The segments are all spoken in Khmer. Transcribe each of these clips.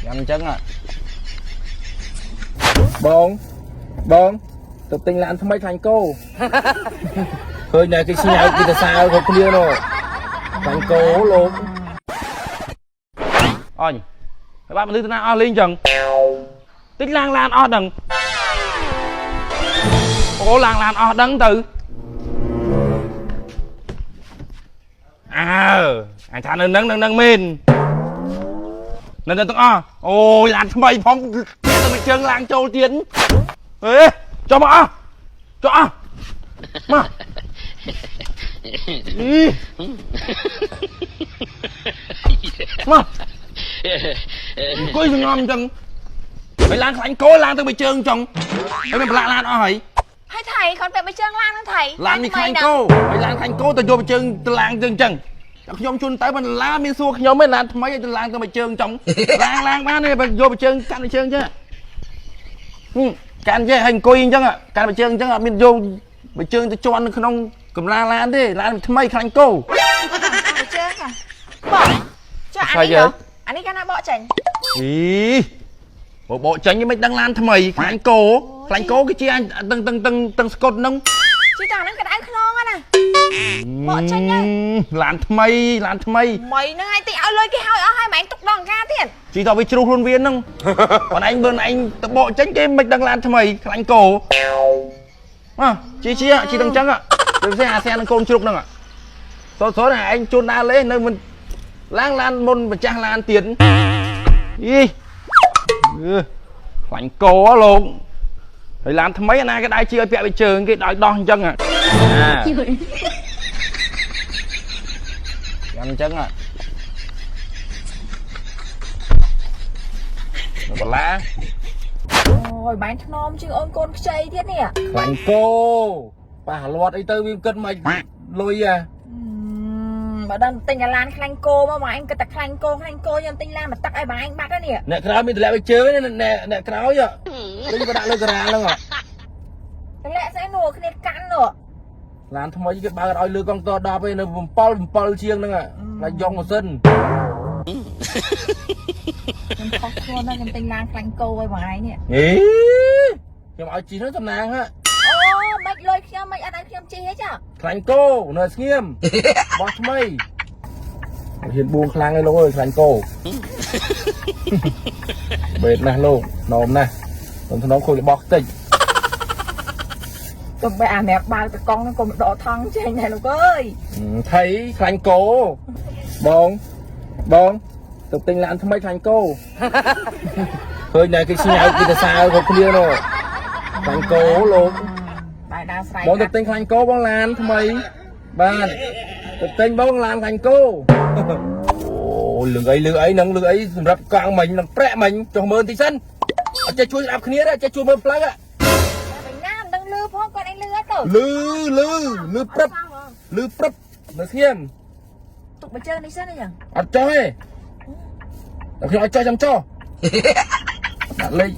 ញ៉ាំអញ្ចឹងហ៎បងបងទៅទិញឡានថ្មីខ្លាញ់គោឃើញតែគេស្ញើគេទៅសើគ្រប់គ្នានោះខ្លាញ់គោលោកអញហើយបាទមនុស្សទៅណាអស់លេងចឹងតិចឡានអស់ដឹងអូឡានអស់ដឹងទៅអើអញថានៅនឹងមែននៅទាំងអស់អូយឡានថ្មីផងទៅមួយជើងឡានចូលទៀតអេចុះមកអស់ចុះអស់មកមកអង្គុយសងំចឹងហើយឡានខ្លាញ់គោឡានទៅមួយជើងចឹងហើយមានប្រឡាក់ឡានអស់ហើយ ហើយថៃគាត់ទៅមួយជើងឡានហ្នឹងថៃ ឡាននេះខ្លាញ់គោហើយឡានខ្លាញ់គោទៅយកមួយជើងទៅឡានជើងចឹងខ្ញុំជូនទៅមិនឡានមានសួរខ្ញុំទេឡានថ្មីឲ្យទៅឡានទៅមួយជើងចឹងឡានបានទេបើយកមួយជើងកាន់មួយជើងចឹងកាន់ចេះហើយអង្គុយអញ្ចឹងកាន់មួយជើងអញ្ចឹងអត់មានយកមួយជើងទៅជន់នៅក្នុងកម្រាលឡានទេឡានថ្មីខ្លាញ់គោ មួយជើងហ៎បកចុះអានេះអានេះកាលណាបកចេញ អីបើបកចេញមិនដឹងឡានថ្មីខ្លាញ់គោខ្លាញ់គោគេជាតឹងតឹងតឹងតឹងស្កុតហ្នឹង ជីតាហ្នឹងក្តៅខ្នងណាបកចេញហ្នឹង ឡានថ្មីឡានថ្មី មីហ្នឹងឯងតិចឲ្យលុយគេហើយអស់ហើយមិនឯងទុកដល់ការទៀត ជីតវាជ្រុះខ្លួនវាហ្នឹងបងឯងបើឯងទៅបកចេញគេមិនដឹងឡានថ្មីខ្លាញ់គោអើជីជីជីដឹងចឹងទៅផ្សេងអាសែនឹងកូនជ្រុកហ្នឹងសូត្រឯងជួនដើរលេងនៅមិនឡានមុនម្ចាស់ឡានទៀតអីខ្លាញ់គោលោកហើយឡានថ្មីអាណាគេដៃជាឲ្យពាក់វាជើងគេដោយដោះអញ្ចឹងអាញ៉ាំអញ្ចឹងបឡា អូយបែនថ្នមជាងអូនកូនខ្ចីទៀតនេះ ខ្លាញ់គោប៉ះលាត់អីទៅវាគិតមិនលុយអា បើដឹងទិញអាឡានខ្លាញ់គោមកបងឯងគិតតែខ្លាញ់គោខ្លាញ់គោខ្ញុំទិញឡានមកទឹកឲ្យបងឯងបាត់ហើយនេះ អ្នកក្រោយមានតម្លាក់វាជើងអ្នកក្រោយទិញបដាក់លើការ៉ាហ្នឹង តម្លាក់ស្អីនោះគ្នាកាន់នោះ ឡានថ្មីគេបើកឲ្យលើកង់ត10ឯនៅ7ជាងហ្នឹងឡាយយ៉ងម៉ាស៊ីន ខ្ញុំខុសខ្លួនណាស់ខ្ញុំទិញឡានខ្លាញ់គោឲ្យបងឯងនេះ អេខ្ញុំឲ្យជីនោះតំណាងហ่ะ អូមិនលុយខ្ញុំមិនអត់ឲ្យខ្ញុំជីទេចា ខ្លាញ់គោនៅស្ងៀមបោះថ្មីហ៊ានបួងខ្លាំងឯងលោកអើយខ្លាញ់គោបេតណាស់លោកណោមណាស់ក្នុងខូចរបស់តិច ទុំបែអាអ្នកបើកតកង់ហ្នឹងកុំដកថង់ចេញដែរលោកអើយ ថៃខ្លាញ់គោបងបងទៅទិញឡានថ្មីខ្លាញ់គោឃើញតែគេស្ញើគេទៅសើគ្រប់គ្នានោះខ្លាញ់គោលោក បាយដើរស្រែក បងទៅទិញខ្លាញ់គោបងឡានថ្មីបាទទៅទិញបងឡានខ្លាញ់គោអូលឿងអីលឿងអីនឹងលឿងអីសម្រាប់កង់មិញនឹងប្រាក់មិញចុះមើលតិចសិនអត់ចេះជួយស្ដាប់គ្នាទេចេះជួយមើលផ្លូវ វិញណាមិនដឹងលឺផងគាត់ឯងលឺអត់ទៅ លឺលឺលឺព្រឹបលឺព្រឹបនៅស្ងៀម ទុកមួយជើងនេះសិនអីចឹង អត់ចុះទេតែខ្ញុំអត់ចុះចាំចុះដាក់លេខ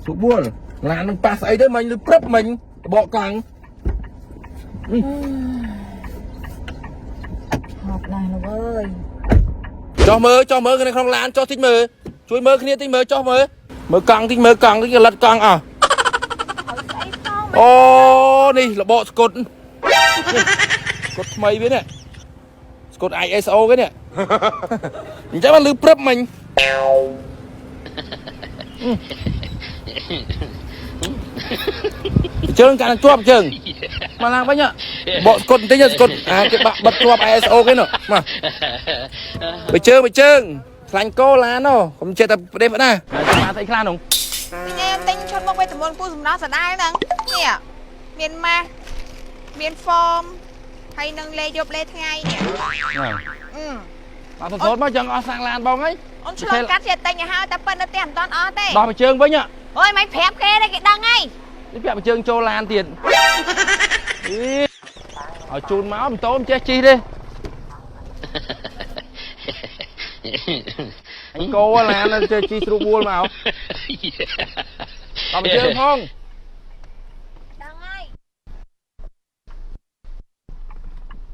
សុបួលឡាននឹងប៉ះស្អីទៅមិញលឺព្រឹបមិញបកកង់ ហប់ណាស់លោកអើយ ចុះមើលចុះមើលនៅក្នុងឡានចុះតិចមើលជួយមើលគ្នាតិចមើលចុះមើលមើលកង់តិចមើលកង់តិចលិតកង់អស់អូនេះរបកស្គុតស្គុតថ្មីវានេះស្គុត ISO គេនេះអញ្ចឹងបានលឺព្រឹបមិញជើងកាន់ជាប់ជើងមកឡើងវិញបកស្គុតបន្តិចស្គុតអាគេបាក់បិទជាប់ ISO គេនោះមកបើជើងបើជើងខ្លាញ់គោឡាននោះកុំចេះតែប្រទេសផ្ដាបានស្អីខ្លះនោះ នេះទិញឈុតមកវេទមន្តពូសម្រាប់សដាលហ្នឹងនេះមានម៉ាស់មានហ្វមហើយនឹងលេយប់លេថ្ងៃនេះ អឺបាទសូត្រមកចឹងអស់សាំងឡានបងហើយ អូនឆ្លងកាត់ជាទិញឲ្យហើយតែប៉ិននៅផ្ទះមិនតាន់អស់ទេ ដោះបើជើងវិញ អូយមិនប្រាប់គេទេគេដឹងហើយ នេះពាក់បើជើងចូលឡានទៀតឲ្យជូនមកម៉ូតូមិនចេះជិះទេអញគោឡានចេះជិះស្រួលបួលមកដល់បើជើងផង